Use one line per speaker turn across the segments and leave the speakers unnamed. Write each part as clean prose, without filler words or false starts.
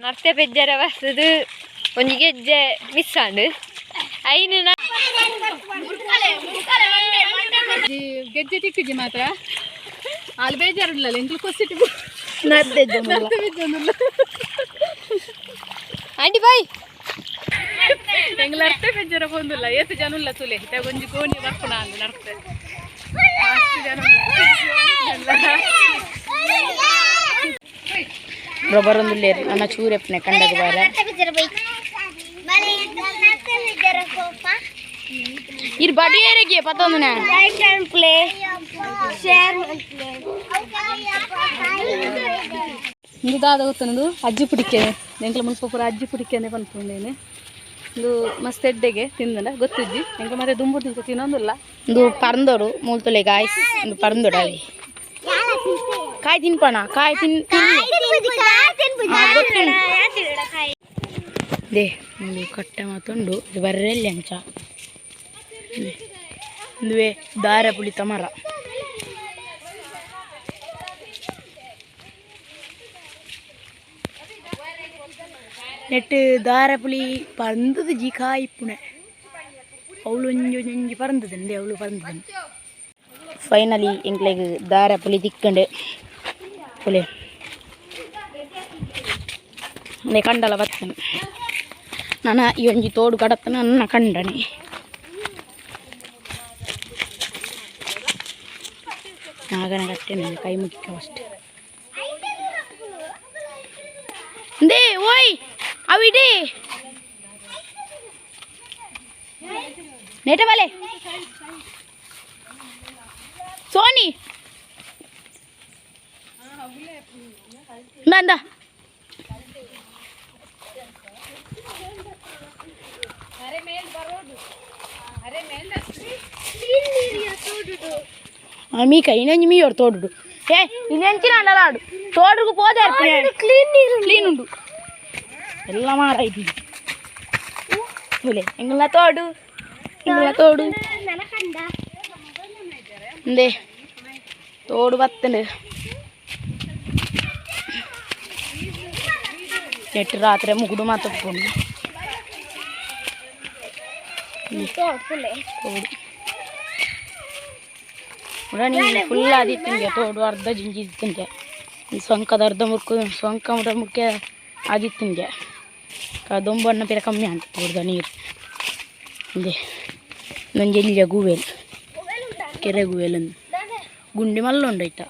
ನರ್ತೆ ಪೆಜ್ಜರ ಬರ್ತದು ಒಂಜಿ ಗೆಜ್ಜೆ ಮಿಸ್ ಆಂಡ್ ಐನು.
ಗೆಜ್ಜೆ ತಿಕ್ಕಿಜಿ ಮಾತ್ರ. ಅಲ್ಲಿ ಬೇಜಾರುಲ್ಲ, ಎಂಕ್ಲು ಕೊಸಿಟ್ಟು.
ನರ್ತೆ.
ಬೇಜಾರುಲ್ಲ.
Aunty, boy.
ಎಂಗ್ಲ ಅರ್ತೆ ಬೇಜಾರ ಬಂದಿಲ್ಲ. ಏತು ಜನ ಉಲ್ಲ ತುಲೆ, ಒಂಜಿ ಗೋಣಿ ಬರ್ಪುಣ ಅಂದು ನರ್ತೆ. ಅಷ್ಟು ಜನ ಉಲ್ಲ.
ಬರೊಂದುಲ್ಲೇರು ನನ್ನ ಚೂರೆಪ್ಪನೆ ಕಂಡಗ ಬಾರ. ಇರ್ ಬಡಿಯೇರಿಗೆ ಪತ್ತೊಂದನೆ.
Like and play, share and play.
ಇಂದು ದಾದ ಗೊತ್ತನದು? ಅಜ್ಜಿ ಪುಡಿಕೆ. ಎಂಕ್ಲ ಮುಲ್ಪ ಪೂರ ಅಜ್ಜಿ ಪುಡಿಕೆನೆ ಪನ್ಪುಂಡೇನೆ. ಇಂದು ಮಸ್ತ್ ಎಡ್ಡೆಗೆ ತಿಂದನ ಗೊತ್ತಿಜ್ಜಿ ಎಂಕ್ಲ. ಮತ್ತೆ ದುಂಬು ತಿಂತ ತಿನ್ನೊಂದಿಲ್ಲ.
ಇಂದು ಪರಂದೋಡು ಮೂಲ್ತೊಲೆ ಗಾಯ್ಸ್. ಇಂದು ಪರಂದೋಡು ಅವಿ. ಕಾಯಿ ತಿನ್ಪಣ, ಕಾಯಿ ತಿನ್ ಗೊತ್ತುಂಡು. They, ಒಂದು ಕಟ್ಟೆ ಮಾತುಂಡು. ಇದು ಬರ್ರೆಲ್ಲಿ ಅಂಚ. ಇಂದುವೆ ದಾರ ಪುಳಿತ ಮರ. ನೆಟ್ ದಾರ ಪುಳಿ ಪರಂದದ ಜಿ ಕಾಯಿ ಪುಣೆ. ಅವಳು ಒಂಜಿ ಒಂಜಿ ಪರಂದದಂಡೆ, ಅವಳು ಪರಂದದ. ಫೈನಲಿ ಎಂಕ್ಲೆಗ್ ದಾರ ಪುಳಿ ತಿಕ್ಕಂಡು. ಪುಳಿ ನೆ ಕಂಡಲ ಬತ್ತನೆ. ನನ ಈ ಒಂಜಿ ತೋಡು ಕಡತ್ತನ ನನ್ನ ಕಂಡನೆ. ನಾಗನ ಕಟ್ಟೆನೆ ಕೈ ಮುಗಿಕ ಫಸ್ಟ್. They, ಓಯ್, ಅವಿಡಿ ನೆಟ ಬಲೆ. ಸೋನಿ, ಇಂದ ಇಂದ. ಮೀಕ ಇನ್ನೊಂಜಿ ಮೀಯೋಡು ತೋಡುಡು. ಏ, ಇನ್ನೆಂಚಿನ ಅಂಡಲಾಡು ತೋಡುಗು ಪೋದೆ.
ಕ್ಲೀನ್ ನೀರು.
ಕ್ಲೀನ್ ಉಂಡು ಎಲ್ಲ ಮಾರೈತಿ. ಎಂಗಲ ತೋಡು, ಎಂಗಲ ತೋಡು.
ನನಕಂಡ.
ಇಂದೆ ತೋಡು ಬತ್ತಂಡು. ನೆಟ್ಟು ರಾತ್ರಿ ಮುಗುಡು ಮಾತಪ್ಪುಂಡು. ತೋಡು ನೀರು ಫುಲ್ ಆದಿತ್ತಂಗೆ. ತೋಡು ಅರ್ಧ ಜಿಂಜಿ ಇತ್ತಂಗೆ. ಸೊಂಕದ ಅರ್ಧ ಮುರ್ಕು, ಸೊಂಕ ಮುಟ ಮುಖ್ಯ ಆದಿತ್ತಂಗೆ. ದೊಂಬಣ್ಣ ಪಿರ ಕಮ್ಮಿ ಅಂತ ತೋಡ್ದ ನೀರು. ಇಂದೆ ನಂಜೆ ಎಲ್ಯ ಗುವೆಲ್, ಕೆರೆ ಗುವೆಲ್. ಗುಂಡಿ ಮಲ್ಲ ಉಂಡು ಆಯ್ತಾ.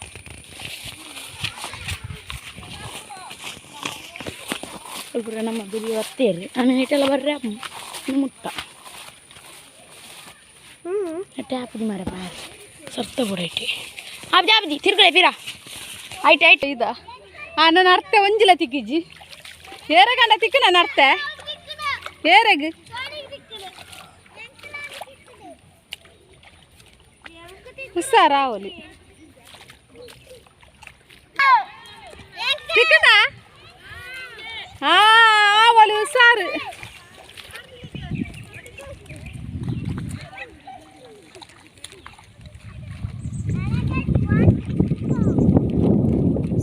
ಪೂರ ನಮ್ಮ ಬಿಳಿ ಬತ್ತೇರಿ. ನಾನು ನೀಟೆಲ್ಲ ಬರ್ರೆ ಮುಟ್ಟ ಟ್ಯಾಪ್ ಮಾರ ಬಾರಿ ಸರ್ತ ಪೂರ ಇಟ್ಟಿ. ಆಪ್ಜಿ, ಆಪ್ಜಿ, ತಿರ್ಗಳೆ ಪಿರ. ಐಟ್ ಐಟ್.
ಇದ ಆ ನನ್ನ ಅರ್ತೆ ಒಂಜಿಲ ತಿಕ್ಕಿಜ್ಜಿ. ಏರಗಂಡ ತಿಕ್ಕು. ನನ್ನ ಅರ್ತೆ ಏರೆಗ್ ಹುಷಾರಾವಲಿ. ತಿಕ್ಕನ ಹಾ ಆವಲಿ, ಹುಷಾರು.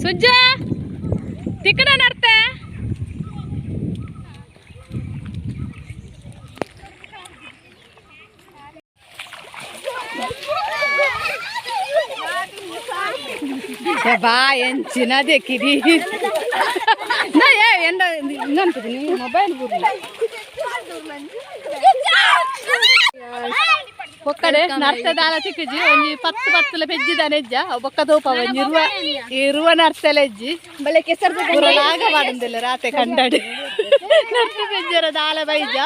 ಸುಜ್ಜ, ತಿಕ್ಕನ ನರ್ತೆ. ಬಾ, ಎಂಚಿನ ದೇಕಿರಿ ನಾ. ಏ ಎಂಡ ಇನ್ನಂತದೆ ನೀವು ಮೊಬೈಲ್ ಬುರ್ಲಿ. ಬೊಕ್ಕಡೆ ನರ್ತೆ ದಾಲ ತಿಕ್ಕುಜಿ. ಒಂಜಿ ಪತ್ತು ಪತ್ತುಲ ಪೆಜ್ಜಿದಾನೆ ಹೆಜ್ಜ. ಬೊಕ್ಕ ದೋಪ ಒಂಜಿ ಇರುವ ಇರುವ ನರ್ತೆಲ ಹೆಜ್ಜಿ.
ಬಲೆ ಕೆಸರು.
ಪೂರ ಲಾಗ ಪಾಡೊಂದಿಲ್ಲ ರಾತೆ ಕಂಡಾಡಿ. ನರ್ತೆ ಪೆಜ್ಜರ ದಾಲ ಬೈಜ.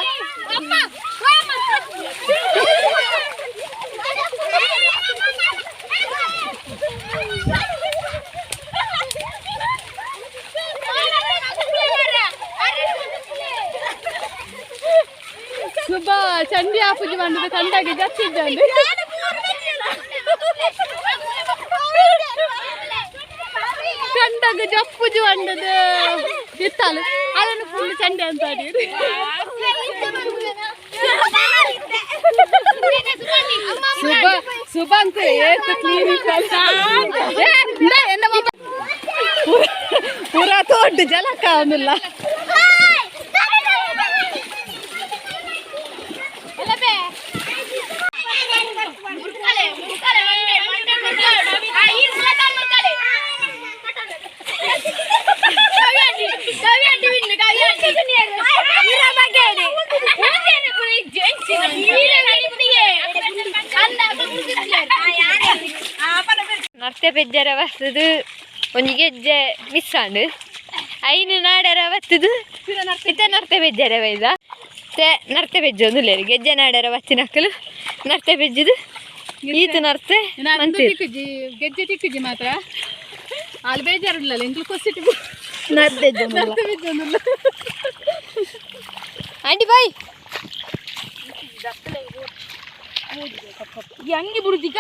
ಸುಬ್ಬ ಚಂಡಿ ಆಪುಜಿ ಮಂಡದ ಕಂಡಾಗೆ ಜತ್ತಿದ್ದಂಡು. ಕಂಡಾಗ ಜಪ್ಪುಜಿ ಮಂಡದ ಇತ್ತಾಲು. ಅದನ್ನು ಫುಲ್ ಚಂಡಿ ಅಂತ. ಸುಬ್ಬ, ಸುಬ್ಬ ಅಂತ ಏತ್ ಕ್ಲೀನ್. ಎನ್ನ ಪೂರ ತೋಟು ಜಲಕ ಅವನಿಲ್ಲ.
ನರ್ತೆ ಪೆಜ್ಜರ ಬತ್ತದು ಒಂಜಿ ಗೆಜ್ಜೆ ಮಿಸ್ ಆಂಡ್. ಐನು ನಾಡರ ಬತ್ತದು ಇತ್ತೆ ನರ್ತೆ ಪೆಜ್ಜರ ಬೈದ. ತೆ ನರ್ತೆ ಪೆಜ್ಜೊಂದುಲ್ಲೆರ್ ಗೆಜ್ಜೆ ನಾಡರ ಬತ್ತಿನಕುಲು ನರ್ತೆ ಪೆಜ್ಜುದು ಈತ್ ನರ್ತೆ ಮಂತಿರ್.
ತಿಕ್ಕುಜಿ, ಗೆಜ್ಜೆ ತಿಕ್ಕುಜಿ ಮಾತ್ರ. ಅಲ್ಲಿ ಬೇಜಾರುಲ್ಲ, ಎಂಕ್ಲು ಕೊಸಿಟಿ.
ನರ್ತೆ.
ನರ್ತೆ ಬಿದ್ದೊಂದುಲ್ಲ.
Aunty boy.
ಈ ಅಂಗಿ ಬಿಡುದಿಕ.